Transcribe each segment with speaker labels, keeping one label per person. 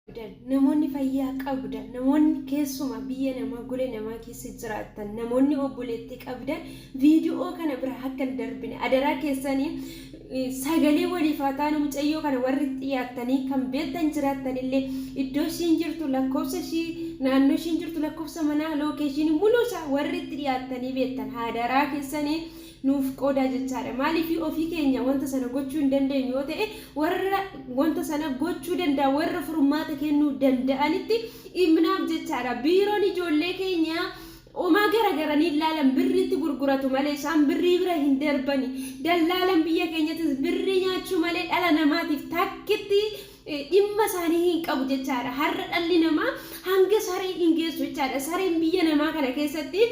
Speaker 1: Qabdan, namoonni fayyaa qabdan, namoonni keessumaa biyya namaa gola namaa keessa jiraattan, namoonni obboleettii qabdan viidiyoo kana bira akka hin darbine adaraa keessanii sagalee waliif haa taanu. Mucayyoo kana warri dhiyaattanii kan beektan jiraattanillee iddoo ishiin jirtu, lakkoofsa ishii, naannoo ishiin jirtu, lakkoofsa manaa, lookeeshinii muluusaa warri itti dhiyaattanii beektan adaraa keessanii nuuf qoodaa jechaadha. Maaliif ofii keenya wanta sana gochuu hin dandeenyu yoo ta'e, warra wanta sana gochuu danda'an, warra furmaata kennuu danda'anitti himnaaf jechaadha. Biiroon ijoollee keenyaa homaa garagaranii ilaalan, birriitti gurguratu malee isaan birrii bira hin darbani. Dallaalan biyya keenyattis birrii nyaachuu malee dhala namaatiif takkitti dhimma isaanii hin qabu jechaadha. Har'a dhalli namaa hanga saree hin geessu jechaadha. Sareen biyya namaa kana keessatti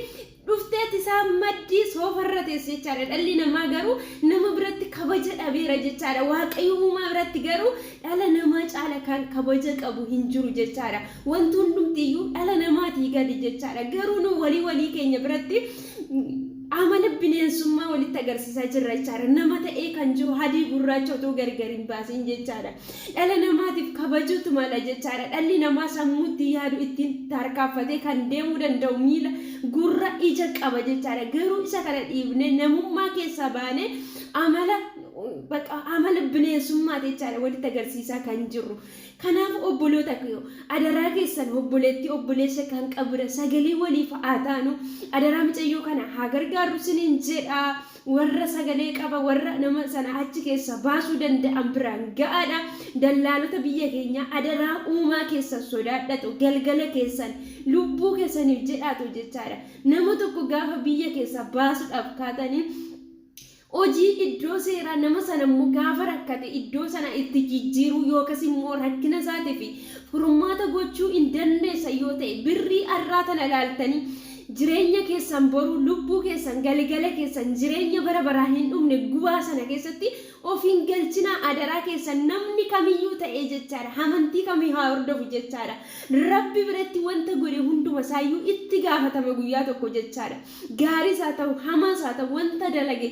Speaker 1: dhufteet isaan maddii soofarra teessi jechaadha. Dhalli namaa garuu nama biratti kabaja dhabeera jechaadha. Waaqayyo uumaa biratti garuu dhala namaa caala kan kabaja qabu hin jiru jechaadha. Wanti hundumtiyyuu dhala namaatii gadi jechaadha. Garuu nu walii walii keenya biratti amala bineensummaa walitti agarsiisaa jirra jechaadha. Nama ta'ee kan jiru hadii gurraacha otoo gargar hin baasin jechaadha. Dhala namaatiif kabajuutu mala jechaadha. Dhalli namaa sammuutti yaadu, ittiin tarkaanfatee kan deemuu danda'u miila, gurra, ija qaba jechaadha. Garuu isa kana dhiibnee namummaa keessaa baanee amala baqa amala bineensummaati jechaadha walitti agarsiisaa kan jirru. Kanaaf obboloota koo, adaraa keessan, obboleettii obboleessa kan qabudha, sagalee waliif haa taanu, adaraa mucayyoo kana haa gargaarru siniin jedha. Warra sagalee qaba, warra nama sana achi keessa baasuu danda'an biraan ga'aadha. Dallaalota biyya keenyaa, adaraa uumaa keessan sodaadhatu, galgala keessan lubbuu keessaniif jedhaatu jechaadha. Nama tokko gaafa biyya keessaa baasuudhaaf kaatanii, hojii iddoo seeraa nama sana immoo gaafa rakkate iddoo sana itti jijjiiruu yookas immoo rakkina isaatiif furmaata gochuu hin dandeessan yoo ta'e, birrii har'aa tana ilaaltanii jireenya keessan boruu, lubbuu keessan, galgala keessan, jireenya bara baraa hin dhumne gubaa sana keessatti of hin galchinaa adaraa keessan. Namni kamiyyuu ta'ee jechaadha, amantii kamii haa hordofu jechaadha, Rabbi biratti wanta godhe hunduma isaayyuu itti gaafatama guyyaa tokko jechaadha. Gaariis haa ta'u, hamaas haa ta'u, wanta dalage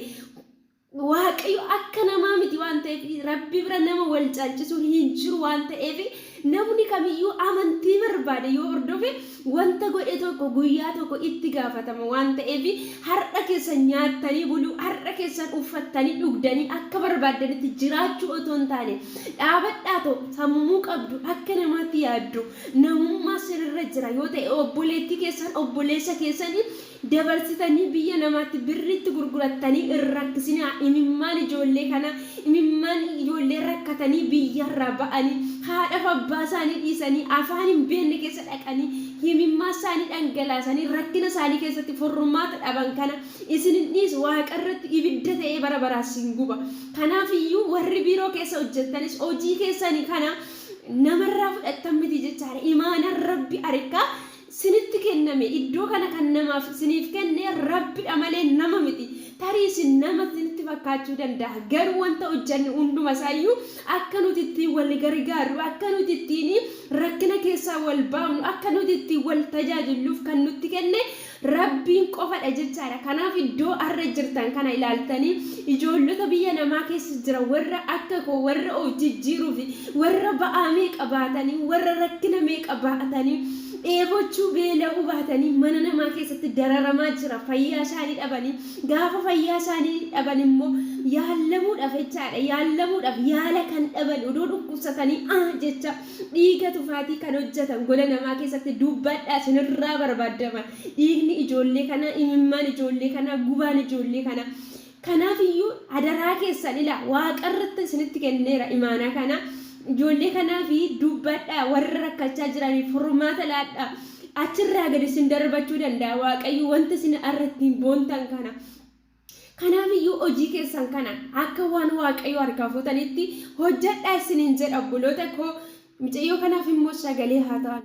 Speaker 1: Waaqayyo akka namaa miti waan ta'eef, Rabbi bira nama wal caalchisuun hin jiru waan ta'eef, namni kamiyyuu amantii barbaade yoo hordofe wanta godhe tokko guyyaa tokko itti gaafatama waan ta'eef, har'a keessan nyaattanii buluu, har'a keessan uffattanii dhugdanii akka barbaaddanitti jiraachuu otoo hin taane, dhaabadhaa ta'u sammuu qabdu, akka namaatti yaaddu, namummaa sirra jira yoo ta'e, obboleettii keessan, obboleessa keessanii dabarsitanii biyya namaatti birriitti gurgurattanii hin rakkisinaa. Imimmaan ijoollee kana, imimmaan ijoollee rakkatanii biyyarraa ba'anii, haadhaaf abbaa isaanii dhiisanii afaan hin beekne keessa dhaqanii imimmaan isaanii dhangalaasanii rakkina isaanii keessatti furmaata dhaban kana isin hin dhiisu, waaqarratti ibidda ta'ee bara baraa isin guba. Kanaaf iyyuu warri biiroo keessa hojjettanis hojii keessanii kana namarraa fudhattan miti jechaadha. Imaanaan Rabbi harkaa sinitti kenname, iddoo kana kan namaaf isiniif kenne Rabbidha malee nama miti. Tarii isin nama isinitti fakkaachuu danda'a. Garuu wanta hojjanne hunduma isaayyuu akka nuti ittiin wal gargaarru, akka nuti ittiin rakkina keessaa wal baafnu, akka nuti ittiin wal tajaajilluuf kan nutti kenne Rabbiin qofadha jechaadha. Kanaaf iddoo har'a jirtan kana ilaaltanii ijoollota biyya namaa keessa jiran, warra akka koo, warra of jijjiiruuf, warra ba'aa meeqa baatanii, warra rakkina meeqa baatanii, dheebochuu, beela'uu baatanii mana namaa keessatti dararamaa jira, fayyaa isaanii dhabanii, gaafa fayyaa isaanii dhaban immoo yaallamuudhaaf jechaadha, yaallamuudhaaf yaala kan dhaban, odoo dhukkubsatanii jecha dhiiga tufaatii kan hojjetan gola namaa keessatti, dubbadhaa, isinirraa barbaadama. Dhiigni ijoollee kanaa, imimmaan ijoollee kanaa, gubaan ijoollee kanaa. Kanaaf iyyuu adaraa keessan, ilaa, waaqarratti isinitti kenneera imaanaa kana. Ijoollee kanaa fi dubbadhaa, warra rakkachaa jiraniif furmaata laadhaa. Achirraa gadi isin darbachuu danda'a Waaqayyo wanta isin har'a ittiin boontan kana. Kanaaf iyyuu hojii keessan kana akka waan Waaqayyo harkaa fuutanitti hojjedhaa isiniin jedha obboloota koo. Mucayyoo kanaaf immoo sagalee haa ta'an.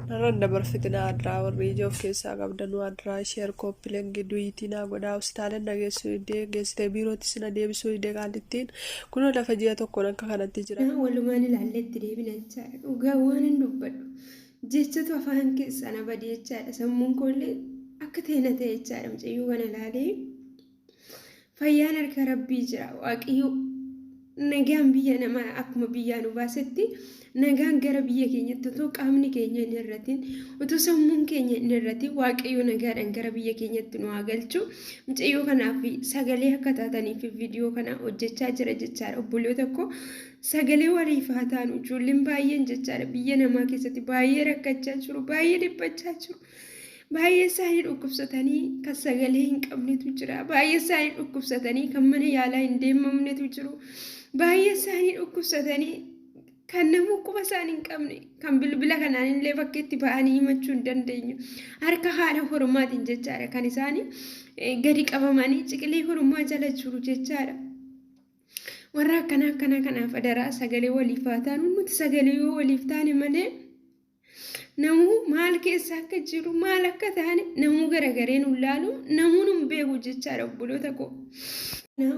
Speaker 2: Narran dabarfitinaa adraa, warri ija of keessaa qabdanuu adraa share, copy link, duet naa godhaa. Hospitaalan na geessuu didee, geessitee biirootti na deebisuu didee. Qaallittiin kunoo lafa ji'a tokkoon akka kanatti jira.
Speaker 1: Walumaan ilaallee itti deebina jechaadha. Dhugaa waan hin dubbadhu. Jechatu afaan keessaa na bade jechaadha. Sammuun koollee akka ta'e na ta'e jechaadha. Mucayyoo kana ilaalee fayyaan harka Rabbii jira. Waaqayyo Nagaan biyya namaa akkuma biyyaa nu baasetti nagaan gara biyya keenyatti otoo qaamni keenya hin hir'atin, otoo sammuun keenya hin hir'atin Waaqayyo nagaadhaan gara biyya keenyatti nu haa galchu. Mucayyoo kanaaf sagalee akka taataniif viidiyoo kana hojjechaa jira jechaadha. Obboloota koo, sagalee waliif haa taanu. Ijoolleen baay'een jechaadha biyya namaa keessatti baay'ee rakkachaa jiru, baay'ee dhiphachaa jiru. Baay'ee isaanii dhukkubsatanii kan sagalee hin qabnetu jira. Baay'ee isaanii dhukkubsatanii kan mana yaalaa hin deemamnetu jiru. Baay'ee isaanii dhukkubsatanii kan namuu quba isaanii hin qabne, kan bilbila kanaan illee bakka itti ba'anii himachuu hin dandeenyu. Harka haadha hormaatiin jechaadha kan isaanii gadi qabamanii ciqilee hormaa jala jiru jechaadha. Warra akkana akkana kanaaf adaraa sagalee waliif haa taanu. Nuti sagalee yoo waliif taane malee namuu maal keessa akka jiru, maal akka taane namuu garagaree nu laalu, namuu nu beeku jechaadha, obboloota koo.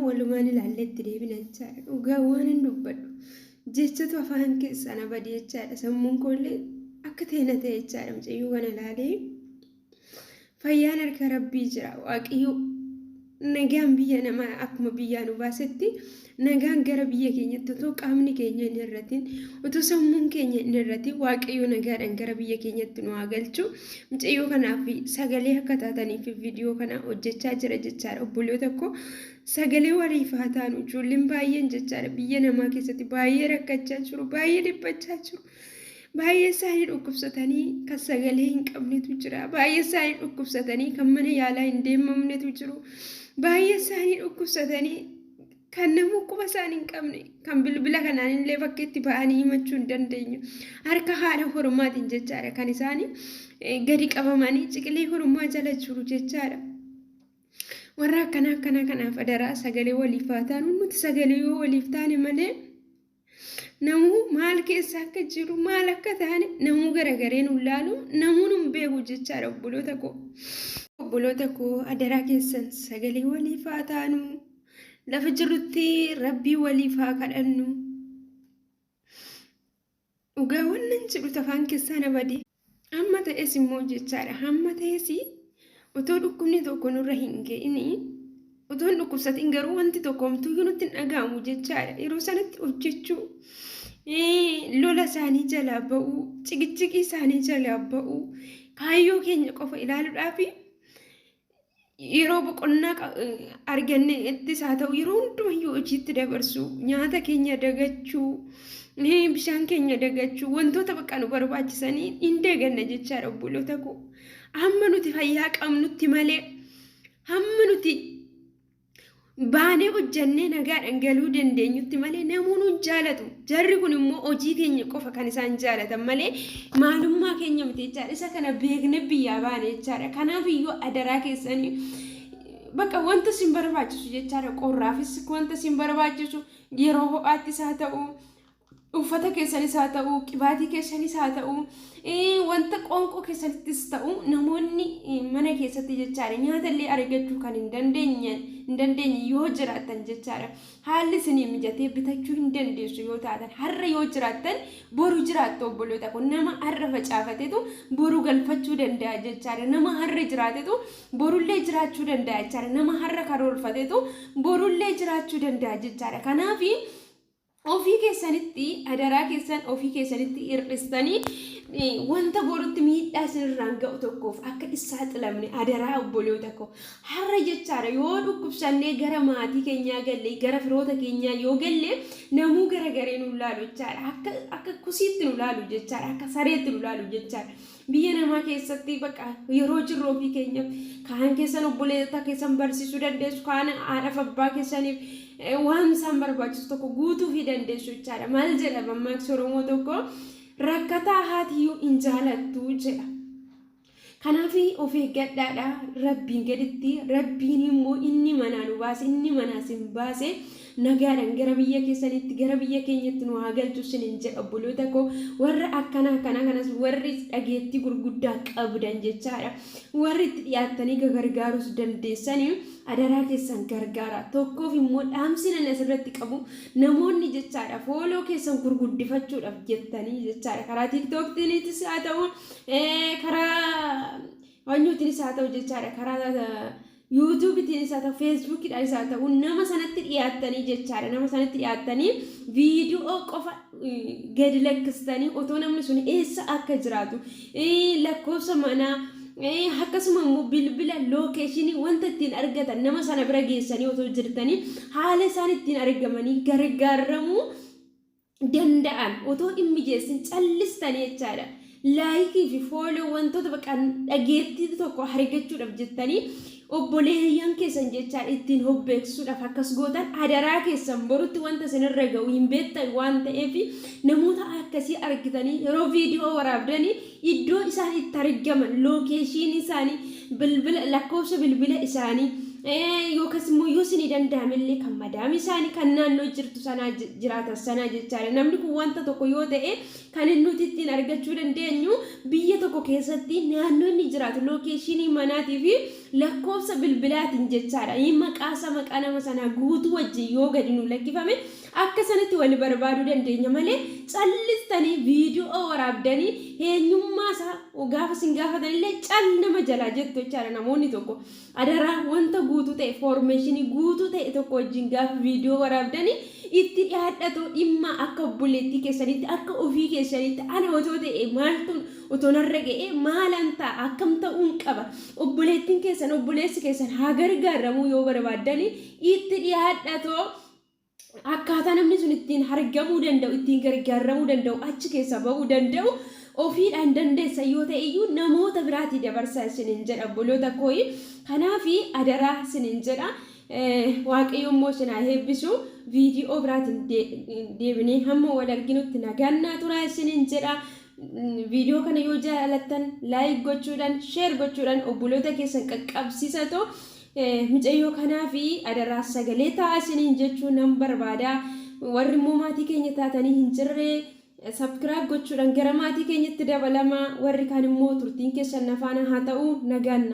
Speaker 1: Walumaan ilaallee itti deebina jechaadha. Dhugaa waan hin dubbadhu jechatu afaan keessaa na bade jechaadha. Sammuun koollee akka ta'e na ta'e jechaadha. Mucayyoo kana ilaalee, fayyaan harka Rabbii jira. Waaqayyo nagaan biyya namaa akkuma biyyaa nu baasetti nagaan gara biyya keenyatti otoo qaamni keenya hin hir'atin, otoo sammuun keenya hin hir'atin Waaqayyo nagaadhaan gara biyya keenyatti nu haa galchu. Mucayyoo kanaaf sagalee akka taataniif viidiyoo kana hojjechaa jira jechaadha. Obboloota koo, sagalee waliif haa taanu. Ijoolleen baay'een jechaadha biyya namaa keessatti baay'ee rakkachaa jiru, baay'ee dhiphachaa jiru. Baay'ee isaanii dhukkubsatanii kan sagalee hin qabnetu jira. Baay'ee isaanii dhukkubsatanii kan mana yaalaa hin deemamnetu jiru. Baay'ee isaanii dhukkubsatanii kan namuu quba isaanii hin qabne, kan bilbila kanaan illee bakka itti ba'anii himachuu hin dandeenyu. Harka haadha hormaatiin jechaadha kan isaanii gadi qabamanii ciqilee hormaa jala jiru jechaadha. Warra akkana akkana kanaaf adaraa sagalee waliif haa taanu. Nuti sagalee yoo waliif taane malee namuu maal keessa akka jiru, maal akka taane namuu garagaree nu laalu, namuu nu beeku jechaadha, obboloota koo. Obboloota koo, adaraa keessan sagalee waliif haa taanu. Lafa jirrutti Rabbii waliif haa kadhannu. Dhugaa wannan jedhu afaan keessaa na bade. Hamma ta'es immoo jechaadha. Hamma ta'es otoo dhukkubni tokko nurra hin ga'ini, otoo hin dhukkubsatin garuu wanti tokko homtuyyuu nutti hin dhaga'amu jechaadha. Yeroo sanatti hojjechuu, lola isaanii jalaa ba'uu, ciqiciqii isaanii jalaa ba'uu, kaayyoo keenya qofa ilaaluudhaaf yeroo boqonnaa arganne ittis haa ta'u, yeroo hundumayyuu hojiitti dabarsuu, nyaata keenya dagachuu, bishaan keenya dagachuu, wantoota bakka nu barbaachisanii hin daganna jechaadha, obboloota koo. Hamma nuti fayyaa qabnutti malee, hamma nuti baanee hojjannee nagaadhaan galuu dandeenyutti malee namuu nu jaalatu. Jarri kun immoo hojii keenya qofa kan isaan jaalatan malee maalummaa keenya miti jechaadha. Isa kana beekne biyyaa baane jechaadha. Kanaaf iyyuu adaraa keessanii bakka wanta isin barbaachisu jechaadha. Qorraafis wanta isin barbaachisu, yeroo ho'aattis haa ta'u, uffata keessanis haa ta'u, qibaatii keessanis haa ta'u, wanta qoonqoo keessattis ta'u, namoonni mana keessatti jechaadha nyaata illee argachuu kan hin dandeenye yoo jiraattan jechaadha. Haalli isinii mijatee bitachuu hin dandeessu yoo taatan, har'a yoo jiraattan boru jiraattu, obboloota kun. Nama har'a facaafatetu boru galfachuu danda'a jechaadha. Nama har'a jiraatetu borullee jiraachuu danda'a jechaadha. Nama har'a karoorfatetu borullee jiraachuu danda'a jechaadha. Kanaafi ofii keessanitti, adaraa keessan, ofii keessanitti hir'istanii wanta borutti miidhaa isinirraan ga'u tokkoof akka hin saaxilamne adaraa, obboloota koo. Har'a jechaadha yoo dhukkubsannee gara maatii keenyaa galle, gara firoota keenyaa yoo galle, namuu gara garee nu laalu jechaadha. Akka kusiitti nu laalu jechaadha, akka sareetti nu laalu jechaadha. Biyya namaa keessatti bakka yeroo jirru ofii keenyaaf, kaan keessan obboleetta keessan barsiisuu dandeessu, kaan haadhaaf abbaa keessaniif waan isaan barbaachisu tokko guutuufii dandeessu jechaadha. Maal jedha mammaaksi Oromoo tokko? "Rakkataa haatiyyuu hin jaalattu" jedha. Kanaaf of eeggadhaadha. Rabbiin gaditti, Rabbiin immoo inni manaa nu baase, inni manaa isin baase, nagaadhaan gara biyya keessanitti, gara biyya keenyatti nu haa galchu isiniin jedha, obboloota koo. Warra akkana akkanaa kanas warri dhageettii gurguddaa qabdan jechaadha. Warri itti dhiyaattanii gargaaruus dandeessanii adaraa keessan gargaara. Tokkoof immoo dhaamsi nan asirratti qabu, namoonni jechaadha follow keessan gurguddifachuudhaaf jettanii jechaadha karaa TikToktiinis haa ta'u, karaa wanyuutiinis haa ta'u jechaadha, karaa YouTubeitiin isaa ta'u, Facebookiidhaan isaa ta'u, nama sanatti dhiyaattanii jechaadha. Nama sanatti dhiyaattanii viidiyoo qofa gadi lakkistanii otoo namni sun eessa akka jiraatu, lakkoofsa manaa, akkasuma immoo bilbila, locationii wanta ittiin argatan nama sana bira geessanii otoo jirtanii, haala isaan ittiin argamanii gargaaramuu danda'an otoo hin mijeessin callistanii jechaadha. Likeii fi follow, wantoota bakka dhageettii tokko argachuudhaaf jettanii obboleeyyan keessan jechaadha ittiin hobbeeksuudhaaf akkas gootan, adaraa keessan, borutti wanta isinirra ga'u hin beektan waan ta'eef, namoota akkasii argitanii yeroo viidiyoo waraabdanii iddoo isaan itti argaman, locationii isaanii, bilbila, lakkoofsa bilbila isaanii, yookaas immoo yoo isinii danda'amellee kan madaami isaanii kan naannoo jirtu sanaa jiraatan sanaa jechaadha. Namni kun wanta tokko yoo ta'e kan nuti ittiin argachuu dandeenyu biyya tokko keessatti naannoo inni jiraatu, locationii manaatii fi lakkoofsa bilbilaatiin jechaadha. Maqaasaa, maqaa nama sanaa guutuu wajjin yoo gadi nu lakkifame akka sanatti wal barbaaduu dandeenya malee, callistanii viidiyoo waraabdanii eenyummaa isaa gaafa isin gaafatanillee cal nama jalaa jettu jechaadha namoonni tokko. Adaraa, wanta guutuu ta'e, informationii guutuu ta'e tokko wajjin gaafa viidiyoo waraabdanii itti dhiyaadhatoo dhimma akka obboleettii keessanitti, akka ofii keessanitti, ana otoo ta'e maaltu otoo narra ga'e, maalan ta'a, akkam ta'uun qaba, obboleettiin keessan, obboleessi keessan haa gargaaramuu yoo barbaaddanii itti dhiyaadhatoo akkaataa namni sun ittiin argamuu danda'u, ittiin gargaaramuu danda'u, achi keessa ba'uu danda'u ofiidhaan dandeessa yoo ta'e iyyuu namoota biraatii dabarsaa isiniin jedha, obboloota kooyi. Kanaafi adaraa isiniin jedha. Waaqayyo immoo isin haa eebbisu. Viidiyoo biraatiin deebinee hamma wal arginutti nagaan turaa isiniin jedha. Viidiyoo kana yoo jaalattan like gochuudhaan, share gochuudhaan obboloota keessan qaqqabsiisatoo mucayyoo kanaa fi adaraa sagalee ta'a isiniin jechuu nan barbaada. Warri immoo maatii keenya taatanii hin jirre subscribe gochuudhaan gara maatii keenyatti dabalama. Warri kaan immoo turtiin keessan na faana haa ta'u, nagaan.